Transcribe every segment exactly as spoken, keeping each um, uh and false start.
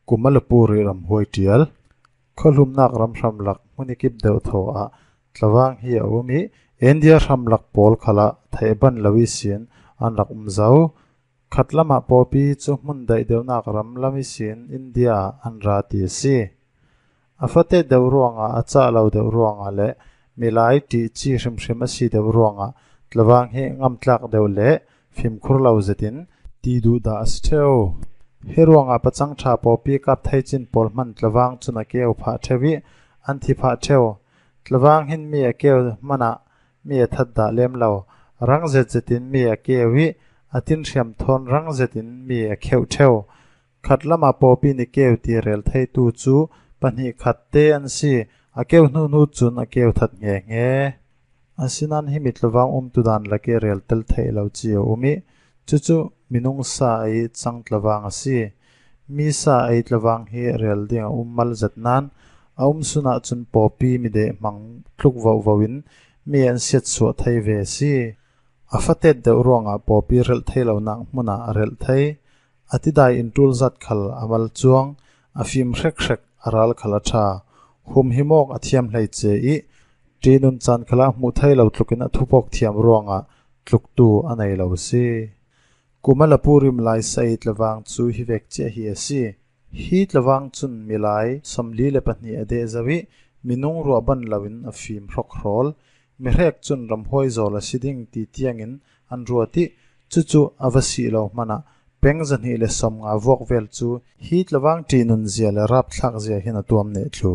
Kumalapur i ramhuai ṭial. Khuahlumnak ram hramlak hmun i kip deuh thaw ah tlavang hi a um i, India hramlak pawl khalah theih ban lo ihsin an rak um zo. Khatlamah pawpi cu hmun daih deuhnak ram lam ihsin India ah an ra ti a si. A fatet deuh ruangah, a cah lo deuh ruangah le milai ṭihci hrimhrim a si deuh ruangah tlavang hi ngamtlak deuh le fimkhur lo zetin ti duhdah a si ṭheu. Hi ruangah pacang ṭha pawpi kap thei cin pawl hman tlavang cun a keu phah ṭheu i an thi phah ṭheu. Tlavang hin mi a keu hmanah mi a that dah lem lo. Rang zet zetin mi a keu i a tinhriam thawn rang zetin mi a kheuh ṭheu. Khatlamah pawpi in i keu ti rel theitu cu pahnih khat te an si. A keu hnuhnu cun a keu that nghe nghe. Asinain himi tlavang umtu dan lak i rel tel theih lo ci a um i, cucu minung sa ei cang tlavang a si. Mi sa ei tlavang hi rel ding a um mal zet nain a um sun ahcun pawpi mideh hmang tluk vovo in mi an siatsuah thei ve a si. A fatet deuh ruangah pawpi relh thei lonak hmunah a relh thei. A tidai in ṭul zat khal a mal cuang, a fim hrekhrek, a ral khal a ṭha. Humhim awk a thiam hleice i ṭihnun caan khalah hmuh thei lo tlukin a thupawk thiam ruangah tluktu a nei lo a si. Kumalapur i milai sa ei tlavang cu hi vek ciah hi a si. Hi tlavang cun milai sawmli le pahnih a deh zo i minung ruah ban loin a fim hrokhrawl. Mihrek cun ramhuai zawl a si ding ti tiangin an ruat i, cucu a va sih lo hmanah peng zahnih le sawmnga vuak vel cu hi tlavang ṭihnun zia le rapthlak zia hin a tuam neh thlu.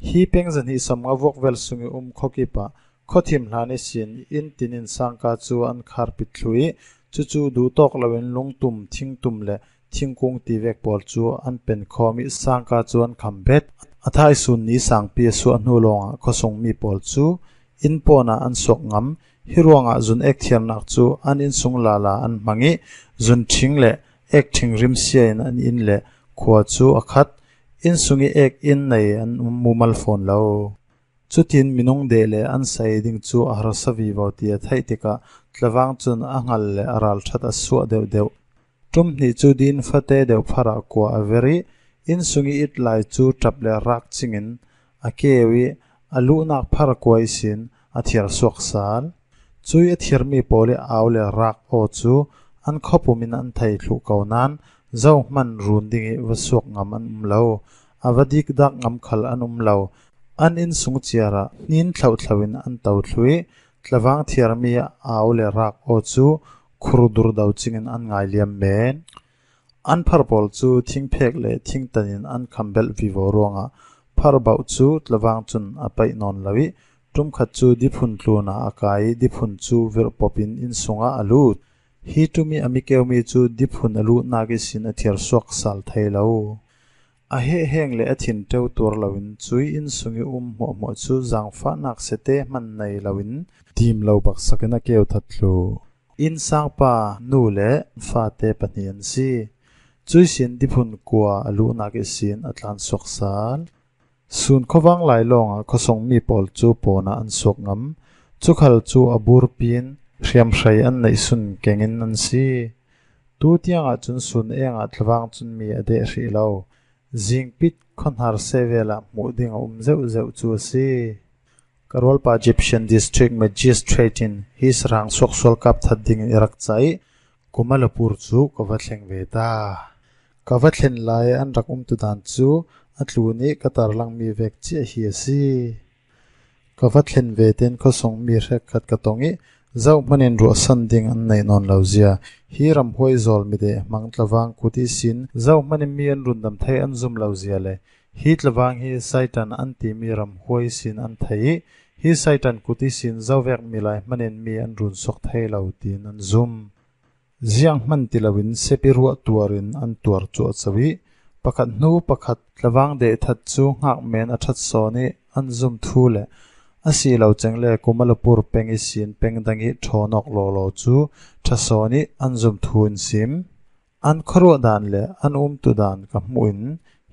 Hi peng zahnih sawmnga vuak vel sung i um khuakip ah khuathim hlan ihsin inn tin in sangka cu an kharpit thlu i, cucu duhtawk loin lungtum, thingtum le thingkung ti vek pawl cu an penkhawm i sangka cu an kham bet. A thaisun ni sangpi a suah hnu lawngah khuasungmi pawl cu inn pawn ah an suak ngam. Hi ruangah zun ek thiarnak cu an innsung lala an hmang i, zun ṭhing le ek ṭhing rimsia in an inn le khua cu a khat. Innsung i ek inn nei an um mumal fawn lo. Cutin minung deh le an sa ei ding cu a harsa vivo ti a theih tikah tlavang cun a hngal le a ralṭhat a suah deuhdeuh. Ṭum hnih cu din fate deuh phar ah kua a ver i, innsung i it lai cu ṭap le rak cingin a keu i, a luhnak phar kua ihsin a thiar suak sal. Cui a thirmi pawl i au le rak aw cu an khawpum in an thei thluh ko nain zohman run ding i va suak ngam an um lo. A va dikdak ngam khal an um lo. An innsung ciar ah hnin thlauhthlo in an to thlu i, tlavang thiarmi au le rak aw cu khur dur do cingin an ngai liam men. An phar pawl cu thingphek le thingtan in an kham belh vivo ruangah phar bauh cu tlavang cun a paih nawn lo i, ṭumkhat cu diphun tlun ah a kai i, diphun cu virh pop in innsung ah a lut. Hi ṭum i a mi keumi cu diphun a luhnak ihsin a thiar suak sal thei lo. A hehheng le a thin ṭeu tuar loin cui innsung i um hmuahhmuah cu zaangfahnak sete hman nei loin tim lo baksak in a keu that thlu. Innsangpa nu le fate pahnih an si. Cui sin diphun kua a luhnak ihsin a tlan suak sal. Sun khuavang lai lawngah khuasungmi pawl cu pawn ah an suak ngam. Cu khal cu a burpi in hriamhrei an neihsun kengin an si. Tu tiangah cun sun eng ah tlavang cun mi a deh hrih lo. Zingpit khuahnar seh vel ah hmuh ding a um zeuhzeuh cu a si. Ka rualpa Egyptian District Magistrate in hi sarang suaksual kap that dingin i rak cah i, Kumalapur cu ka va thleng ve ta. Ka va thlen lai an rak umtu dan cu a tlun i ka tarlangmi vek ciah hi a si. Ka va thlen ve tein khuasung mi hrekkhat ka tong i, zohhman in ruahsan ding an neih nawn lo zia, hi ramhuai zawl mideh hmang tlavang kut ihsin zohhman in mi an rundam thei an zum lo zia le hi tlavang hi Satan an timi ramhuai sin an thei i, hi Satan kut ihsin zovek milai hman in mi an run suak thei lo tiin an zum. Zianghman ti loin sepi ruah tuar in an tuar cuahco i, pakhat hnu pakhat tlavang dehthat cu hngak men a ṭhat sawn i an zum thu le a si lo ceng le Kumalapur peng ihsin peng dang i ṭhawn awk lawlaw cu ṭha sawn i an zum thu in sim. An khuaruah dan le an umtu dan ka hmuh in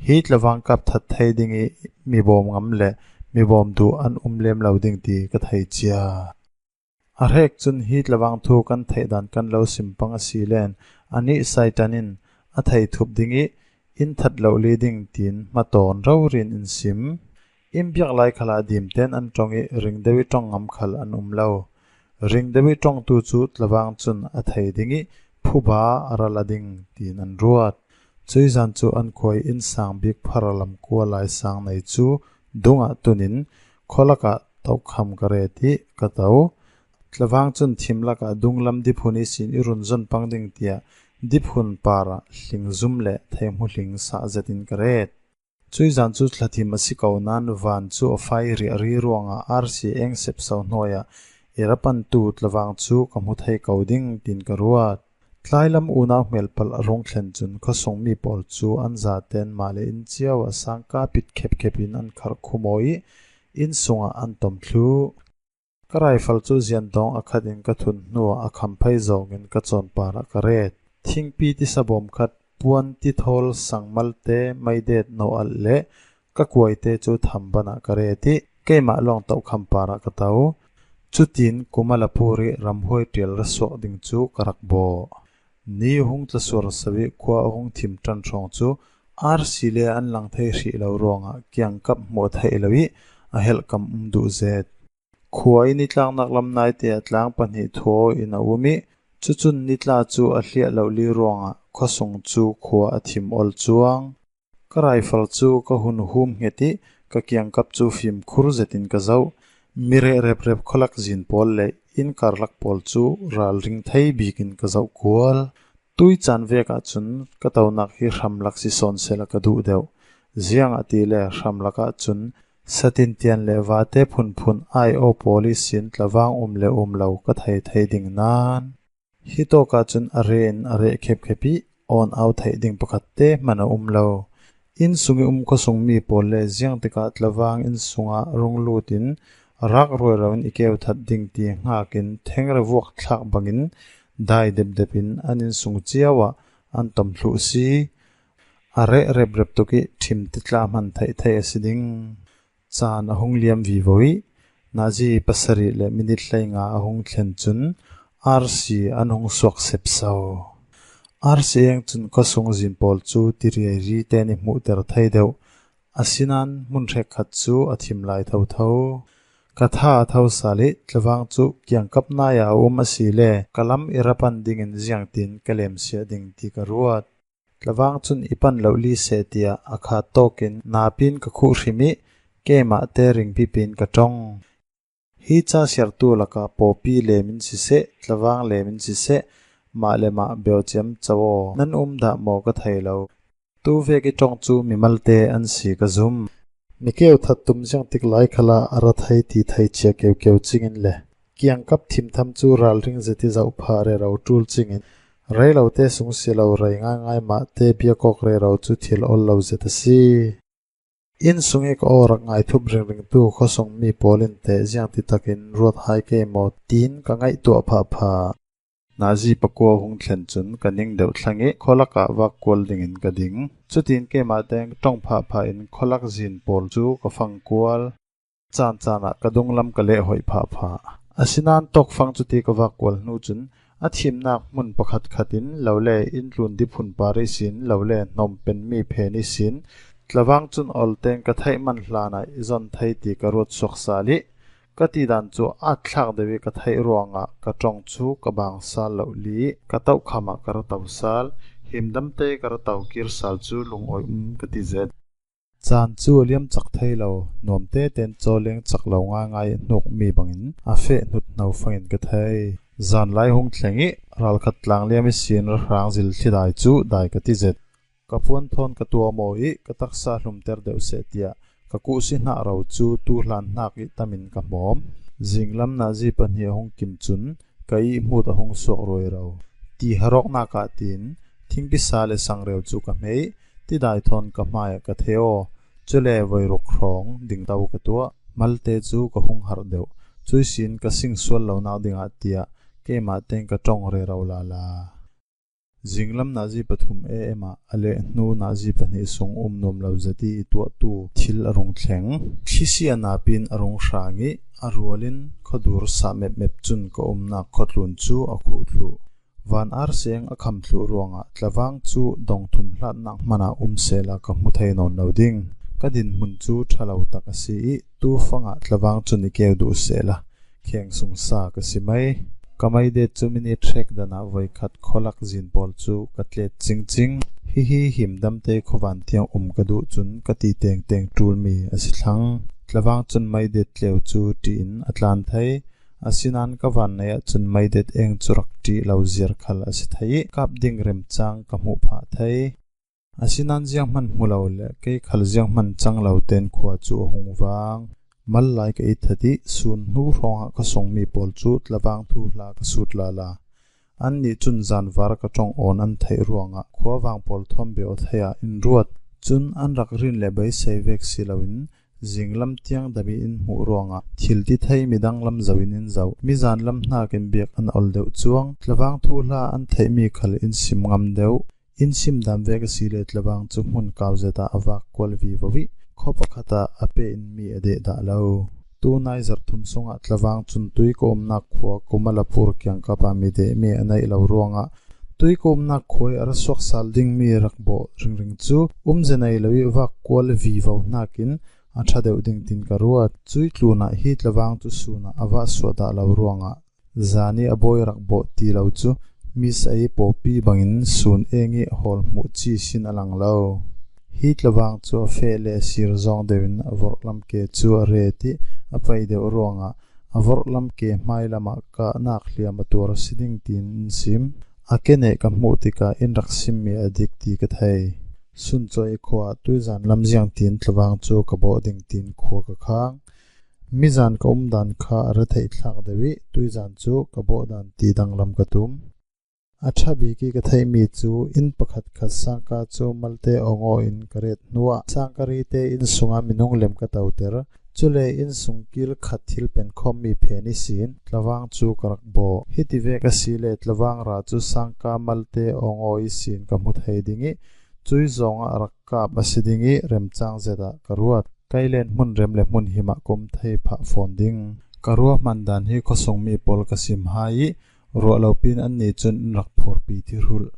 hi tlavang kap that thei ding i mi bawm ngam le mi bawm duh an um lem lo ding ti ka thei cia. A hrek cun hi tlavang thu kan theih dan kan lo sim pang a si len, anih Satan in a thei thup ding i in that loh li ding tiin hmatawn raurin in sim. In biak lai khalah dimten an ṭong ih ring deuh ih ṭong ngam khal an um lo. Ring deuh ih ṭongtu cu tlavang cun a thei ding ih phuba a ra la ding tiin an ruat. Cuih zan cu an khua ih innsang bik phara lam kua lai sang nei cu dungah tunin khualakah tohkham ka ret ih ka to. Tlavang cun thim lakah dunglam diphun ihsin i run zon pang ding tiah diphun parah hling zum le theihmu hling sah zetin ka ret. Cuih zan cu thlathim a si ko nain van cu a fai riahri ruangah R C eng sepso hnuai ah i ra pantu tlavang cu ka hmu thei ko ding tiin ka ruat. Tlailam unau hmelpalh a rung thlen cun khuasungmi pawl cu an zaten mah le inn cio ah sangka pit khepkhep in an kharh khum aw ih inn sungah an tom thluh. Ka raifal cu ziandawng a khat in ka thun hnuah a kham phei zawngin ka cawn parah ka ret. Thingpi tisa bawm khat, puan tithawl sang malte, meidet no alh le ka kuaite cu tham banah ka ret ih keimah lawng tohkham parah ka to. Cutin kum a la pur ih ramhuai ṭial ra suak ding cu ka rak bawh. Ni a hung tlasuar so ih khua a hung thim ṭan hrawng cu R C le an lang thei hrih lo ruangah kiangkap hmuh a theih lo ih a helhkam um duh zet. Khua ih nitlaknak lam naite ah tlang pahnih thuaw in a um ih cucun nitla cu a hliah loh li ruangah khuasung cu khua a thim ol cuang. Ka raifal cu ka hun hum hnget ih ka kiangkap cu fimkhur zetin ka zoh. Mi reh reprep khualak zin pawl le inn karlak pawl cu ralring thei bikin ka zoh kual. Tui caan vek ahcun ka tonak hi hramlak si sawn sehla ka duh deuh. Ziangahtile hramlak ahcun satintian le vate phunphun ai-aw pawl ihsin tlavang um le um lo ka thei thei ding nain hitawk ahcun a re in a reh khepkhep ih awn au theih ding pakhat te hman a um lo. Inn sung ih um khuasungmi pawl le ziangtikah tlavang inn sungah rung lutin rak ruairo in i keu that ding ti hngak in thengra vuak thlak bangin dai depdep in an inn sung cio ah an tom thluh si. A reh reprep tuk ih ṭhim titla hman theih theih a si ding. Caan a hung liam vivo ih nazi pasarih le minit hleinga a hung thlen cun R C an hung suak sepso. R C eng cun khuasung zin pawl cu tiriairi tein i hmuhter thei deuh. Asinain hmun hrekkhat cu a thim lai thotho. Ka tha a tho sal ih tlavang cu kiangkap nai ah a um asile ka lam i ra pan dingin ziangtin ka lemsiah ding ti ka ruat. Tlavang cun i pan loh li seh tiah a khat tawkin napin ka khuh hrim ih keimahte ringpipin ka ṭong. Hi ca siartu lakah pawpi lem in siseh, tlavang lem in siseh, mah le mah beuciam co aw, nan um dah maw ka thei lo. Tuvek i ṭong cu mimalte an si ka zum. Mi keu that tum ziangtik lai khalah a ra thei ti thei cia keukeu cingin le kiangkap thimtham cu ralring zet ih zohphah rero ṭul cingin rei lote sung si lo rei ngaingai mahte biakawk rero cu thil ol lo zet a si. Inn sung ih ka aw rak ngaithup ringringtu khuasungmi pawl in teh ziangtitakin ruat hai kei maw tiin ka ngaihtuah phahphah. Nazi pakua hung thlen cun ka ning deuh thlang ih khualak ah vak kual dingin ka ding. Cutin keimah teng ka ṭong phahphah in khualak zin pawl cu ka fang kual. Caancaan ah ka dunglam ka lehhoih phahphah. Asinain tawkfang cuti ka vak kual hnu cun a thimnak hmun pakhatkhat in lole inn tlun diphun par ihsin lole hnawm penmi phen ihsin tlavang cun olteng ka theih man hlanah i zon thei ti ka ruat suak sal ih ka tidan cu a thlak deuh ih ka theih ruangah ka ṭong cu ka bang sal loh li ka tohkham ah ka ra to sal, himdamte ka ra to kir sal cu lungawi um ka ti zet. Caan cu a liam cak thei lo, nuamte ten cawleng cak lo ngaingai hnukmi bangin a feh hnut hno fangin ka thei. Zanlai hung thleng ih ralkhat tlangliam ihsin rahrang zil thli dai cu dai ka ti zet. Ka puan thawn ka tuam aw ih ka taksa hlumter deuh seh tiah ka kuhsi hnah ro cu tuhlan hnak ih tamin ka hmawm. Zinglam nazi pahnih a hung kim cun ka ihmut a hung suak ruairo. Ti harawknak ah tiin thingpisa le sangreu cu ka hmeih. Tidai thawn ka hmaiah ka thei aw. Cule voiruk hrawng dingto ka tuah. Malte cu ka hung harh deuh. Cuihsin ka sing sual lonak dingah tiah keimah teng ka ṭong rero lala. Zinglam nazi pathum A M ah a leh hnu nazi pahnih sung um nuam lo zet ih i tuahtu thil a rung thleng. Thlisi a napin a rung hrang ih a rual in khuadur sah mepmep cun ka umnak khuatlun cu a khuh thluh. Van arsieng a kham thluh ruangah tlavang cu dong thum hlatnak hmanah um sehla ka hmu thei nawn lo ding. Ka dinhmun cu ṭha lo tak a si i, tufangah tlavang cun i keu duh sehla, kheng sungsa ka si mai. Ka maidet cu minit hrek dan ah voikhat khualak zin pawl cu ka tlet cingcing. Hihi himdamte khuavan tiang um ka duh cun ka ti tengteng ṭulmi a si thlang. Tlavang cun maidet tleu cu ṭih in a tlan thei. Asinain ka vannei ah cun maidet eng cu rak ṭih lo ziar khal a si thei i, kap ding remcang ka hmuh phah thei. Asinain zianghman hmu lo le kei khal zianghman cang lo ten khua cu a hung vang. Mal lai ka it that i, sun hnu hrawngah ka sungmi pawl cu tlavang thuhla ka sut lala. Annih cun zanvar ka ṭong awn an theih ruangah khuavang pawl thawn bia aw thei ah in ruat. Cun an rak rin le beisei vek si loin, zinglam tiang dam i in hmuh ruangah thil ti thei midang lam zoh in in zoh. Mizan lam hnakin biak an ol deuh cuang. Tlavang thuhla an theihmi khal in sim ngam deuh. In sim dan vek a si le tlavang cu hmun kau zet ah a vak kual vivo i, khua pakhat ah a pe in mi a deh dah lo. Tunai zarh thum sungah tlavang cun tui ka umnak khua Kumalapur kiangkap ah mi dehmi a neih lo ruangah tui ka umnak khua i a ra suak sal dingmi rak bawh ringring cu um ze nei lo i vak kual vivo hnakin a ṭha deuh ding tin ka ruat. Cui tlunah hi tlavang cu sun ah a vah suah dah lo ruangah zan i a bawi rak bawh ti lo cu mi sa i pawpi bangin sun eng i hawl hmuh ci sin a lang lo. Hi tlavang cu a feh le a sir zawng deuh in a vorhlam ke cu a ret i a pei deuh ruangah a vorhlam ke hmai lamah kahnak hliam a tuar a si ding tiin in sim. A ke nih ka hmuh tikah in rak simmi a dik ti ka thei. Suncaw i khua ah tuizan lam ziang tiin tlavang cu ka bawh ding tiin khua ka khang. Mizan ka um dan kha a ra theih thlak deuh i tuizan cu ka bawh dan ti danglam ka tum. A ṭha bik i ka theihmi cu inn pakhat khat sangka cu malte awng aw in ka ret hnuah sangka rite inn sungah minung lem ka toter. Cule inn sung kil khat thil penkhawmmi phen ihsin tlavang cu ka rak bawh. Hiti vek a si le tlavang ra cu sangka malte awng aw ihsin ka hmu thei ding i cui zawngah rak kap a si ding i remcang zet ah ka ruat. Kailen hmun rem le hmun him ah ka um thei phah fawn ding. Ka ruahman dan hi khuasungmi pawl ka sim hai i ruah lo pin annih cun in rak phurpi ti hrulh.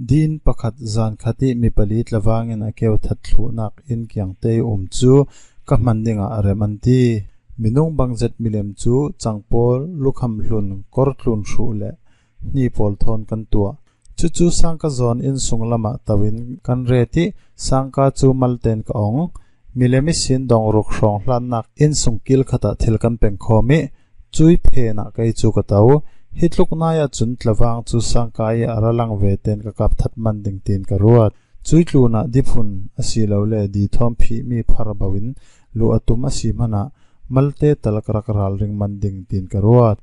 Din pakhat zan khat i mi pali tlavang in a keu that thluhnak inn kiangte i um cu ka hman dingah a rem an ti. Minung bangzet milem cu cangpawl, lukham hlun, kawrtlun hruh le hni pawl thawn kan tuah. Cucu sangka zawn inn sung lamah to in kan ret i sangka cu malten ka ong. Milem ihsin dong ruk hrawng hlannak inn sung kil khat ah thil kan pengkhawm i cui phen ah kei cu ka to. Hi tluk nai ahcun tlavang cu sangka i a ra lang ve ten ka kap that man ding tiin ka ruat. Cui tlunah diphun asilole di thawn phihmi phar bo in luh a tum a si hmanah malte tal ka rak ralring man ding tiin ka ruat.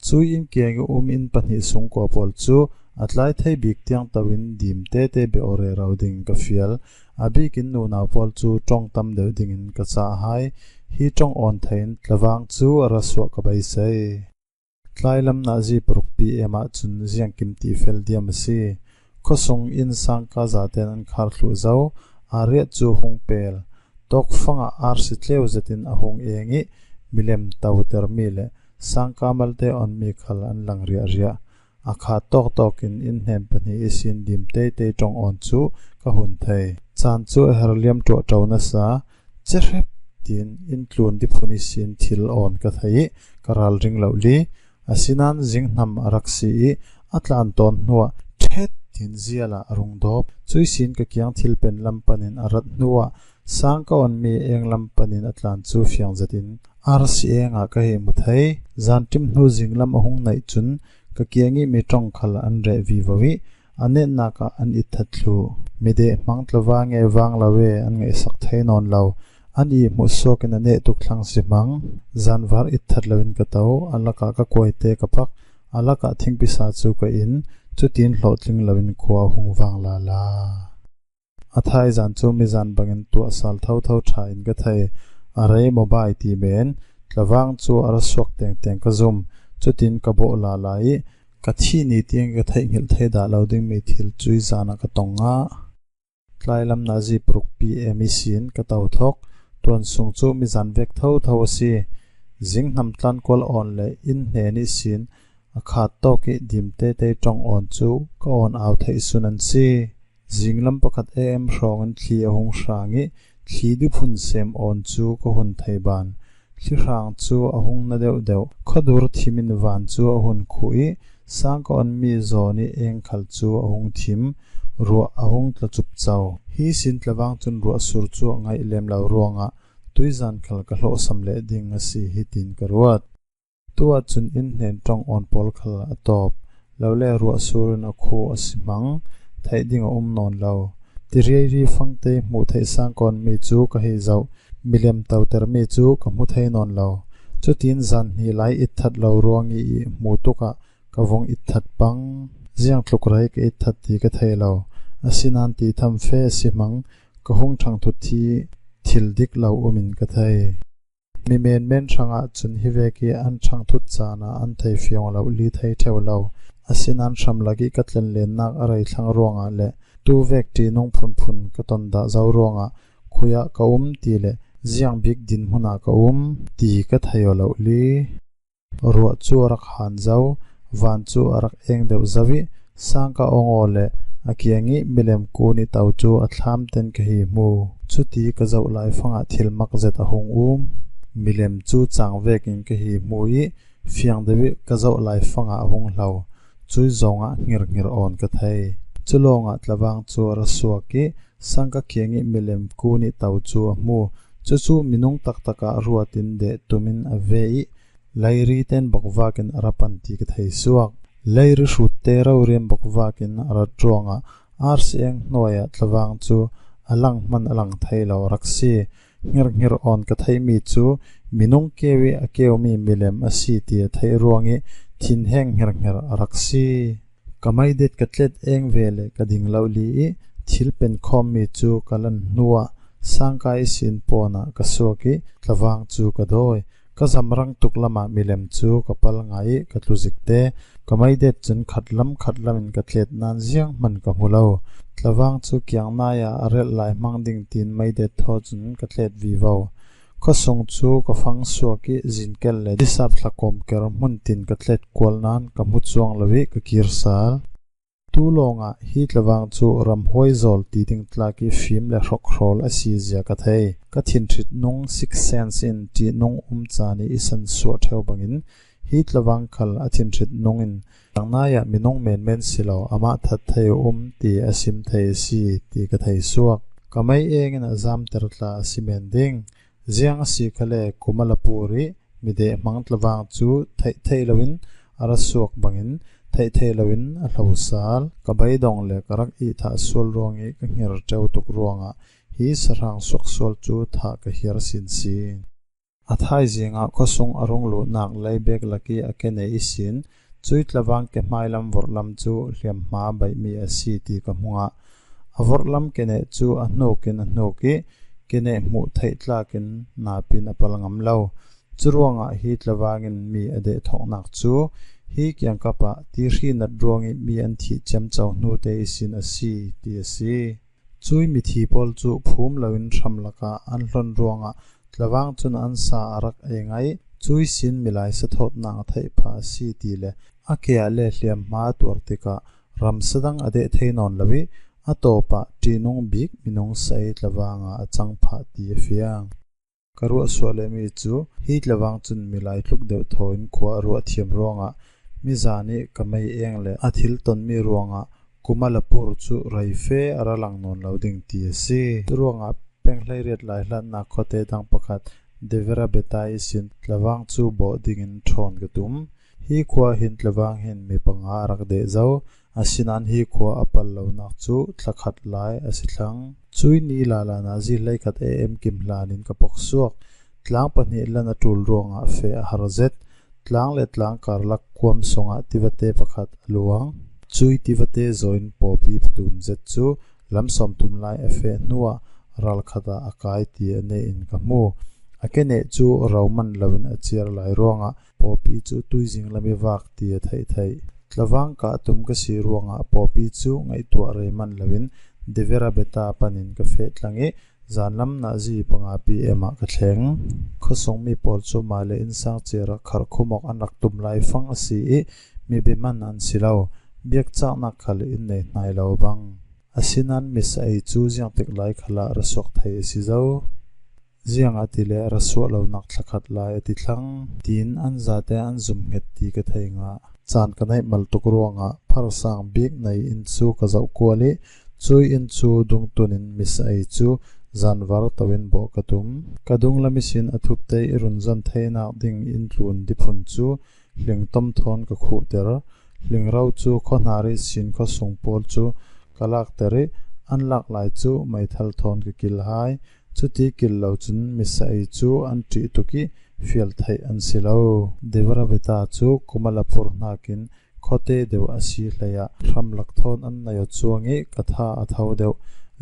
Cui inn kiang i um inn pahnih sungkua pawl cu a tlai thei bik tiang to in dim tete bia aw rero ding ka fial. A bikin nunau pawl cu ṭong tam deuh dingin ka cah hai. Hi ṭong awn thei in tlavang cu a ra suah ka beisei. Tlailam nazi paruk P M ah cun ziangkim ti fel diam a si. Khuasung in sangka zaten an khar thluh zo. Aa riat cu hung pel. Tawkfang ah arsi tleu zetin a hung eng i milem totermi le sangka malte onmi khal an lang riahriah. A khat tawktawk in inn hnen pahnih ihsin dim teitei ṭong awn cu ka hun thei. Caan cu a her liam ṭuah ṭo nasa, cehrep tiin inn tlun diphun ihsin thil awn ka thei i ka ralring lo li. Asinain zinghnam a rak si i a tlan tawn hnuah ṭhet tiin zial ah a rung dawp. Cui sin ka kiang thil pen lam panin a rat hnuah sang ka onmi eng lam panin a tlan cu fiang zetin arsi eng ah ka hei hmu thei. Zanṭim hnu zinglam a hung naih cun ka kiang i mi ṭong khal an reh vivo i a netnak ah an itthat thluh. Mideh hmang tlavang e vang lo e an ngaihsak thei nawn lo. An i hmuh suak in a neh tuk thlang si hmang. Zanvar itthat loin ka to. A lakah ka kuaite ka pak. A lakah thingpisa cu ka in. Cutin hlawhtling loin khua hung vang lala. A thaizan cu mizan bangin tuahsal thotho ṭha in ka thei. A rei mobile ti men tlavang cu a ra suak tengteng ka zum. Cutin ka bawh lala i ka thih ni tiang ka theihhngilh thei dah lo dingmi thil cui zan ah ka tong ngah. Tlailam nazi paruk P M ihsin ka to thawk. Tuan sung cu mizan vek thotho a si. Zinghnam tlankual awn le inn hnen ihsin A khat tawk ih dim teitei ṭawng awn cu ka awn au theih sun an si. Zinglam pakhat A M hrawngin thli a hung hrang ih thli diphun sem awn cu ka hun thei ban. Thli hrang cu a hung na deuhdeuh. Khuadur thim in van cu a hun khuh ih sangka awnmi zawn ih eng khal cu a hung thim. Ruah a hung tla cupco. Hi sin tlavang cun ruah sur cu a ngaih lem lo ruangah tuizan khal ka hlawhsam leh ding a si hitin ka ruat. Tuah cun inn hnen ṭawng awn pawl khal a tawp. Lole ruah sur in a khuh a si hmang, theih ding a um nawn lo. Ti riairi fangte hmuh theih sangka awnmi cu ka hei zoh. Milem totermi cu ka hmu thei nawn lo. Cutin zan hnih lai itthat lo ruang ih hmuh tukah ka vung itthat pang. Ziangtluk rei ka itthat ti ka thei lo. Asinain ti tham fe a si hmang, ka hung ṭhangthut hi thil dik lo um in ka thei. Mi menmen hrangah cun hi vek ih an ṭhangthut caan ah an thei fiang lo li thei ṭheu lo. Asinain hramlak ih ka tlenlennak a rei thlang ruangah le tu vek ṭihnung phunphun ka ton dah zo ruangah khuiah ka um ti le ziang bik dinhmun ah ka um ti ka thei aw lo li. Ruah cu a rak han zo, van cu a rak eng deuh zo ih sangka awngaw le a kiang ih milem kun ih to cu a thlam ten ka hi hmu. Cuti ka zoh laifangah thil mak zet a hung um. Milem cu cang vekin ka hi hmu ih fiang deuh ih ka zoh laifangah a hung hlo. Cui zawngah hngerhnger awn ka thei. Cu lawngah tlavang cu a ra suak ih sangka kiang ih milem kun ih to cu a hmu. Cucu minung taktak ah ruat in deh tum in a ve ih leiri ten bokvak in a ra pan ti ka thei suak. Leiri hrut te roriam bokvak in a rat ruangah arsi eng hnuai ah tlavang cu a lang hman a lang thei lo a rak si. Hngerhnger awn ka theihmi cu minung keu ih a keumi milem a si ti a theih ruang ih thinheng hngerhnger a rak si. Ka maidet ka tlet eng ve le ka ding lo li ih thil penkhawmmi cu ka lan hnuah sangka ihsin pawn ah ka suak ih tlavang cu ka dawi. Ka zamrang tuk lamah milem cu ka pal ngai ih ka tlu zikte. Ka maidet cun khatlam khatlam in ka tlet nain zianghman ka hmu lo. Tlavang cu kiang nai ah a relh lai hmang ding tiin maidet thaw cun ka tlet vivo. Khuasung cu ka fang suak ih zinkel le disap thlakawm ker hmun tin ka tlet kual nain ka hmu cuang lo ih ka kir sal. Tu lawngah hi tlavang cu ramhuai zawl ti ding tlak ih fim le hrokhrawl a si zia ka thei. Ka thinhrit nung, sixth sense in ṭihnung um caan ih i san suah ṭheu bangin hi tlavang khal a thinhrit nung in, "Cang nai ah minung menmen si lo, amah that thei a um," ti a sim thei a si ti ka thei suak. Ka mei eng in a zamter tla a si men ding. Ziang a si khale Kumalapur ih mideh hmang tlavang cu theih theih loin a ra suak bangin theih theih loin a hlo sal. Ka beidong le ka rak ihthah sual ruang ih ka hngir ṭeu tuk ruangah hi sahrang suaksual cu thah ka hiar sinsin. A thaizing ah khuasung a rung luhnak leibek lak ih a keneh ihsin cui tlavang kehmai lam vorhlam cu hliamhma baihmi a si ti ka hmu ngah. A vorhlam keneh cu a hnuk in a hnuk ih keneh hmuh theih tlak in napi in a pal ngam lo. Curuangah hi tlavang in mi a dehthawknak cu hi kiangkap ah tihri nat ruang ih mi an thih ciamco hnute ihsin a si ti a si. Cui mithi pawl cu phum loin hramlak ah an hlon ruangah tlavang cun an sa a rak ei ngai. Cui sin milai sathawtnak a theih phah a si ti le a ke ah le hliamhma a tuar tikah ramsa dang a deh thei nawn lo ih a tawpah ṭihnung bik minung sa ei tlavang ah a cang phah ti a fiang. Ka ruah suah lemi cu hi tlavang cun milai tluk deuh thaw in khua a ruah thiam ruangah mizan ih ka mei eng le a thil tonmi ruangah Kumalapur cu rei fe a ra lang nawn lo ding ti a si. Curuangah peng hleiriat lai hlatnak khuate dang pakhat Deverabeta ihsin tlavang cu bawh dingin ṭhawn ka tum. Hi khua hin tlavang hin mi panga a rak deh zo. Asinain hi khua a pal lonak cu thlakhat lai a si thlang. Cui ni lala nazi hleikhat A M kim hlan in ka pok suak. Tlang pahnih lan a ṭul ruangah feh a har zet. Tlang le tlang karlak kuam sungah tivate pakhat a luang. Cui tivate zaw in pawpi patum zet cu lam sawmthum lai a feh hnuah ralkhat ah a kai ti a neih in ka hmu. A keneh cu ro man loin a ciar lai ruangah pawpi cu tuizing lam ih vak ti a theih theih. Tlavang kah tum ka si ruangah pawpi cu ngaihtuah rei man loin Deverabeta panin ka feh tlang ih zanlam nazi panga P M ah ka thleng. Khuasungmi pawl cu mah le innsang ciar ah kharh khum awk an rak tum lai fang a si ih mi biaman an si lo, biakcaknak khal in nei hnai lo bang. Asinan missa ei cu ziangtik lai khalah ra suak thei a si zo. Ziangahtile ra suah lonak thlakhat lai a ti thlang, tiin an zate an zumhnget ti ka thei ngah. Caan ka neih mal tuk ruangah pharsang bik nei inn cu ka zoh kual i, cui inn cu dungtun in missa ei cu zanvar to in bawh ka tum. Ka dunglam ihsin a thupte i run zon theinak ding in tlun diphun cu hling tom thawn ka khuhter. Hling ro cu khuahnar ihsin khuasung pawl cu ka lakter i, an lak lai cu meithal thawn ka kil hai. Cuti kil lo cun missa ei cu an ṭih tuk i fial theih an si lo. Devarabeta cu kum a la phurh hnakin khuate deuh a si hleiah hramlak thawn an nei aw cuang i ka tha a tho deuh.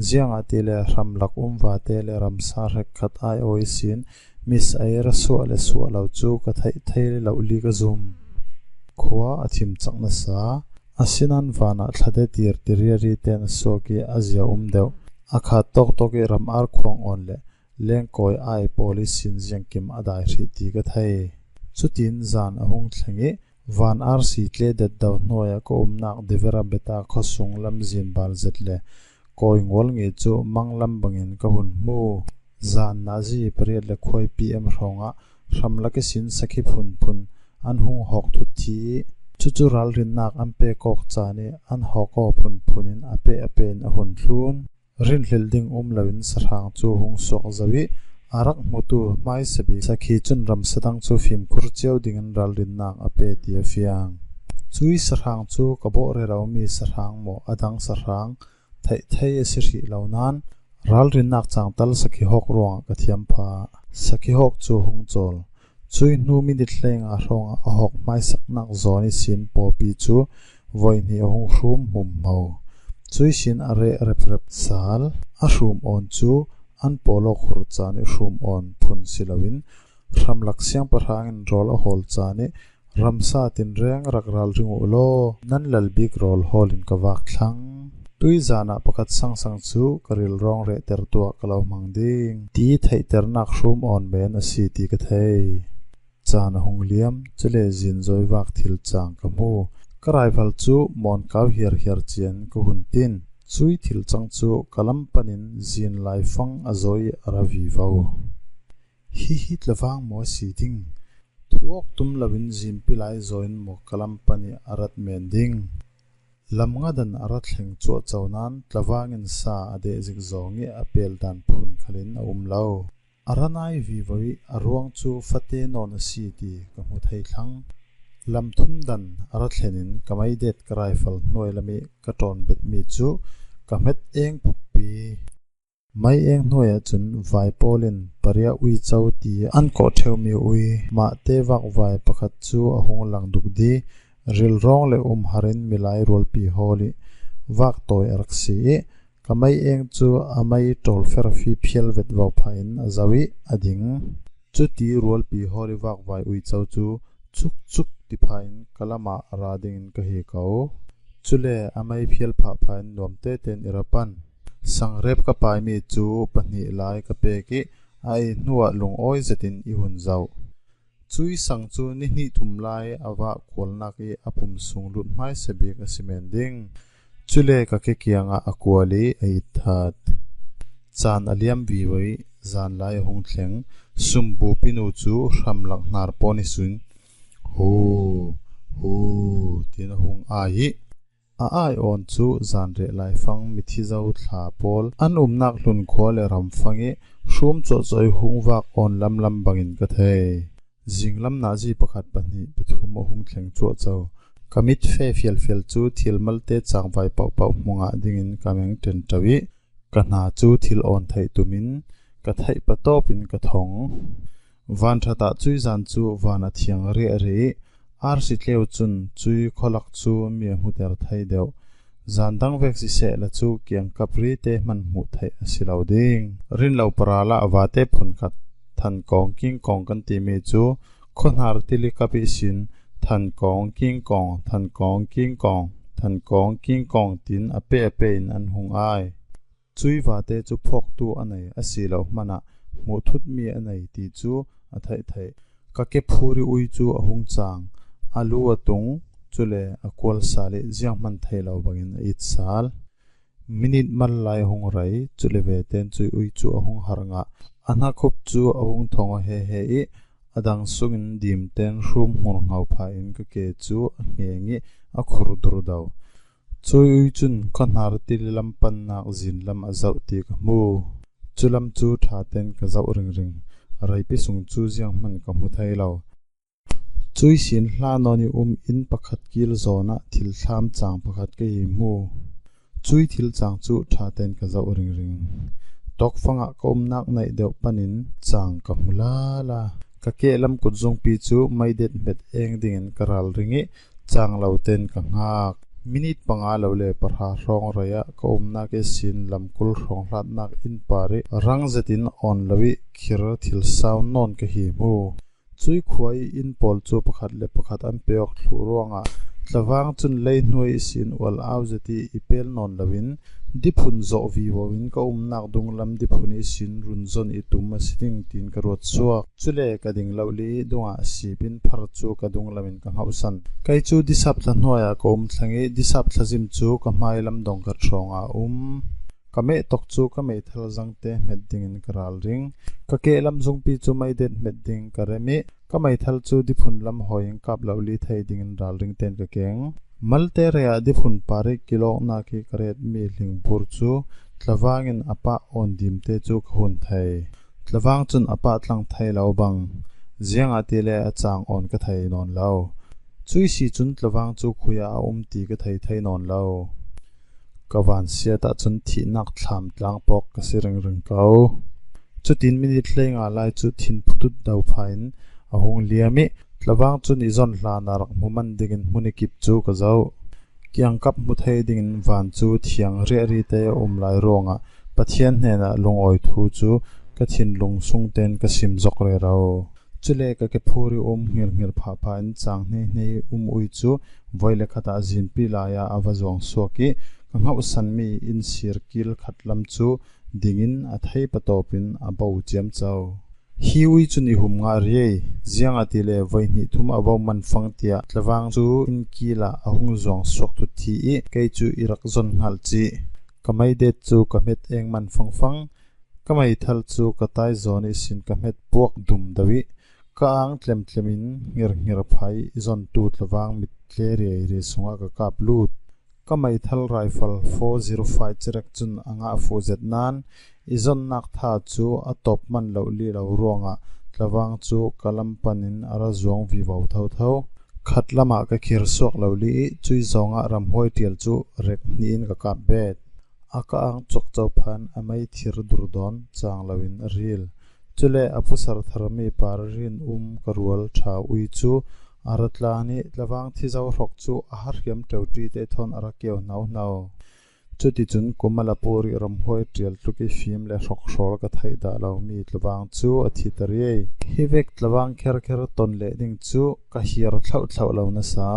Ziangahtile hramlak um vate le ramsa hrekkhat ai aw ihsin missa ei ra suah le suah lo cu ka theih thei lo li ka zum. Khua a thim cak nasa. Asinan vanah thlate tir ti riari tein a suak i a zia um deuh. A khat tawktawk i ram ar khuang awn le lengkawi ai pawl ihsin ziangkim a dai hrih ti ka thei. Cutin zan a hung thleng i van ar si tle detdo hnuai ah ka umnak Deverabeta khuasung lamzin bal zet le kawi ngual ngi cu manglam bangin ka hun hmu. Zan nazi pariat le khuaipi em hrawngah hramlak ihsin sakhi phunphun an hung hawk thut thi i, cucu ralrinnak an pek awk caan i an hawk aw phunphun in a peh a peh in a hun thlun. Rinhlelh ding um loin sahrang cu hung suak zo i a rak hmutu hmaisa bik sakhi cun ramsa dang cu fimkhur cio dingin ralrinnak a pe ti a fiang. Cui sahrang cu ka bawh rero mi sahrang maw a dang sahrang theih thei a si hrih lo nain ralrinnak cangtal sakhi hawk ruangah ka thiam pha. Sakhi hawk cu hung cawl. Cui hnu minit hleinga hrawngah a hawk hmaisaknak zawn ihsin pawpi cu voihnih a hung hrum hmumhmo. Cui sin a reh reprep sal. A hrum awn cu an pawlawk hur caan i hrum awn phun si loin hramlak siangpahrang in rawl a hawl caan i ramsa tinreng rak ralring uh law, nan lal bik rawl hawl in ka vak thlang. Tuizan ah pakhat sangsang cu ka rilrawng rehtertu ah ka lo hmang ding ti theihternak hrum awn men a si ti ka thei. Caan a hung liam, cule zinzoi vak thil cang ka hmu. Ka raival cu mawn kau hiarhiar cian ka hun tin. Cui thil cang cu ka lam panin zin laifang a zawi a ra vivo. Hihi tlavang maw a si ding? Thu awk tum loin zimpi lai zaw in maw ka lam pan i a rat men ding? Lam ngadan a ra thleng cuahco nain tlavang in sa a deh zik zawng i a pel dan phun khalin a um lo. A ra nai vivo i a ruang cu fate nawn a si ti ka hmu thei thlang. Lam thum dan a ra thlen in ka meidet ka raifal hnuai lam i ka ṭawn betmi cu ka hmet eng pukpi. Mei eng hnuai ahcun vai pawl in paria uico ti an kawh ṭheumi ui mahte vakvai pakhat cu a hung lang duk di. Rilrawng le umhar in milai rualpi hawl i vak tawi a rak si i ka mei eng cu a mei ṭawl ferfi phial vet vo pha in a zo i a ding. Cuti rualpi hawl i vakvai uico cu cukcuk ti pha in ka lam ah a ra dingin ka hi ko. Cule a mei phial phah pha in nuam tete in i ra pan. Sangrep ka paimi cu pahnih lai ka pek i a ei hnuah lungawi zetin i hun zoh. Cui sang cu nihnih thum lai a vah kualnak i a pum sung lut hmaisa bik a si men ding. Cule ka ke kiangah a kual i a itthat. Caan a liam vivo i zanlai a hung thleng. Sumbupi nu cu hramlak hnar pawn ihsin hu, hu, tiin a hung ai i a ai awn cu zanreh laifang mithi zo thla pawl an umnak hlun khua le ramfang i hrum cuahcuah i hung vak awn lamlam bangin ka thei. Zinglam nazi pakhat pahnih pathum a hung thleng cuahco. Ka mit fe fialfial cu thil malte cangvai pohpoh hmu ngah dingin ka meng ṭenṭo i ka hna cu thil awn theih tumin ka theih patawp in ka thong. Vanṭhat ah cui zan cu van a thiang riahriah i arsi tleu cun cui khualak cu mi a hmuter thei deuh. Zan dang vek siseh la cu kiangkap rite hman hmuh theih a si lo ding. Rinlo paral ah vate phunkhat thankawng kingkawng kan timi cu khuahnar tilikap ihsin thankawng kingkawng, thankawng kingkawng, thankawng kingkawng tiin a pe a pe in an hung ai. Cui vate cu phawktu a nei a si lo hmanah hmuhthutmi a nei ti cu a theih theih. Ka kephuri ui cu a hung cang, a lu a tung, cule a kual sal i zianghman thei lo bangin a it sal. Minit mal lai a hung rei, cule veten Cui Ui cu a hung har ngah. A hnakhup cu a hung thong aw he he i a dang sungin dim ten hrum hmur ngau pha in ka ke cu a hngeng i a khur dur do. Cui Ui cun ka hnar tili lam pannak zin lam a zoh ti ka hmu. Cu lam cu ṭha ten ka zoh ringring. Reipi sung cu zianghman ka hmu thei lo. Cui sin hla nawn i um inn pakhat kil zawn ah thil thlam cang pakhat ka i hmu. Cui thil cang cu ṭha ten ka zoh ringring. Tawkfang ah ka umnak naih deuh panin cang ka hmu lala. Ka kehlam kutzungpi cu meidet hmet eng dingin ka ralring i cang lo ten ka hngak. Minit panga lo le pahra hrawng rei ah ka umnak ihsin lamkul hrawng hlatnak inn par i rang zetin awn lo i khir thil sau nawn ka hi hmu. Cui khua i inn pawl cu pakhat le pakhat an pe awk thluh ruangah tlavang cun leihnuai ihsin ual au zet i i pel nawn loin diphun zawh vivo in ka umnak dunglam diphun ihsin run zon i tum a si ding tiin ka ruat suak. Cule ka ding lo li dungah sip in phar cu ka dunglam in ka hngauhsan. Kei cu disap thla hnuai ah ka um thlang i disap thla zim cu ka hmai lam dong ka hrawng ah um. Ka meh tok cu ka meithal zangte hmet dingin ka ralring. Ka kehlam zungpi cu meidet hmet ding ka rem i ka meithal cu diphun lam hawi in kap lo li thei dingin ralring ten ka keng. Malte rei ah diphun par i kilawknak i ka retmi hlingbur cu tlavang in a pah awn dimte cu ka hun thei. Tlavang cun a pah tlang thei lo bang, ziangahtile a cang awn ka thei nawn lo. Cui si cun tlavang cu khui ah a um ti ka thei thei nawn lo. Ka vansiat ahcun thihnak thlam tlang pawk ka si ringring ko. Cutin minit hleinga lai cu thin phutut do pha in a hung liam i tlavang cun i zon hlan a rak hmu man dingin hmun i kip cu ka zoh. Kiangkap hmu thei dingin van cu thiang riahri te a um lai ruangah Pathian hnenah lungawi thu cu ka thinlung sung ten ka sim zok rero. Cule ka kephur i um hngirhngir phapha in cang hneihne i um ui cu voi le khat ah zinpi lai ah a va zuang suak i ka hngauhsanmi inn sir kil khat lam cu dingin a thei patawp in a bo ciamco. Hi ui cun i hum ngah riai, ziangahtile voi hnih thum a bo man fang tiah tlavang cu inn kil ah a hung zuang suak thut thi i kei cu i rak zon hngalh cih. Ka meidet cu ka hmet eng man fangfang. Ka meithal cu ka tai zawn ihsin ka hmet puak dum do i ka ang tlemtlem in hngirhngir phai i zontu tlavang mit tle riairi sungah ka kap lut. Ka meithal rifle four zero five cerek cun a ngah fuh zet nain i zonnak tha cu a tawp man lo li lo ruangah tlavang cu ka lam panin a ra zuang vivo thotho. Khat lamah ka khir suak lo li i cui zongah ramhuai ṭial cu rek hnih in ka kap bet. A ka ang cuakco phan a mei thir durdawn cang loin a ril. Cule a phusar tharmi par rin um ka rual ṭha ui cu a ra tlan i tlavang thi zo hrawk cu a harhiam ṭeuṭi te thawn a ra keu hnohno. Cuticun kum a la pur i ramhuai ṭial tluk i fim le hrawk hrawl ka theih dah lomi tlavang cu a thi ta riai. Hi vek tlavang kherkher ton leh ding cu ka hiar thlauhthlauh lo nasa.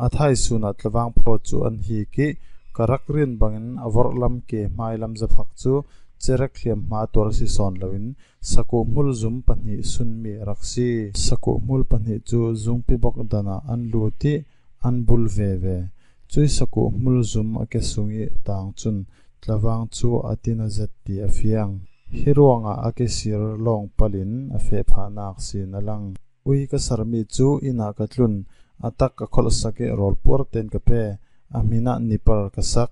A thaisun ah tlavang phaw cu an hik i ka rak rian bangin a vorhlam ke hmailam zaphak cu cerek hliam hma tuar si sawn loin sakuh hmul zum pahnih sunmi a rak si. Sakuh hmul pahnih cu zungpi bok dan ah an lut i an bul veve. Cui sakuh hmul zum a ke sung i tang cun tlavang cu a tin a zet ti a fiang. Hi ruangah a ke sir lawng palin a feh phahnak sin a lang. Ui ka sarmi cu inn ah ka tlun, a tak ka kholhsak i rawl puar ten ka pe, a hmin ah nipar ka sak,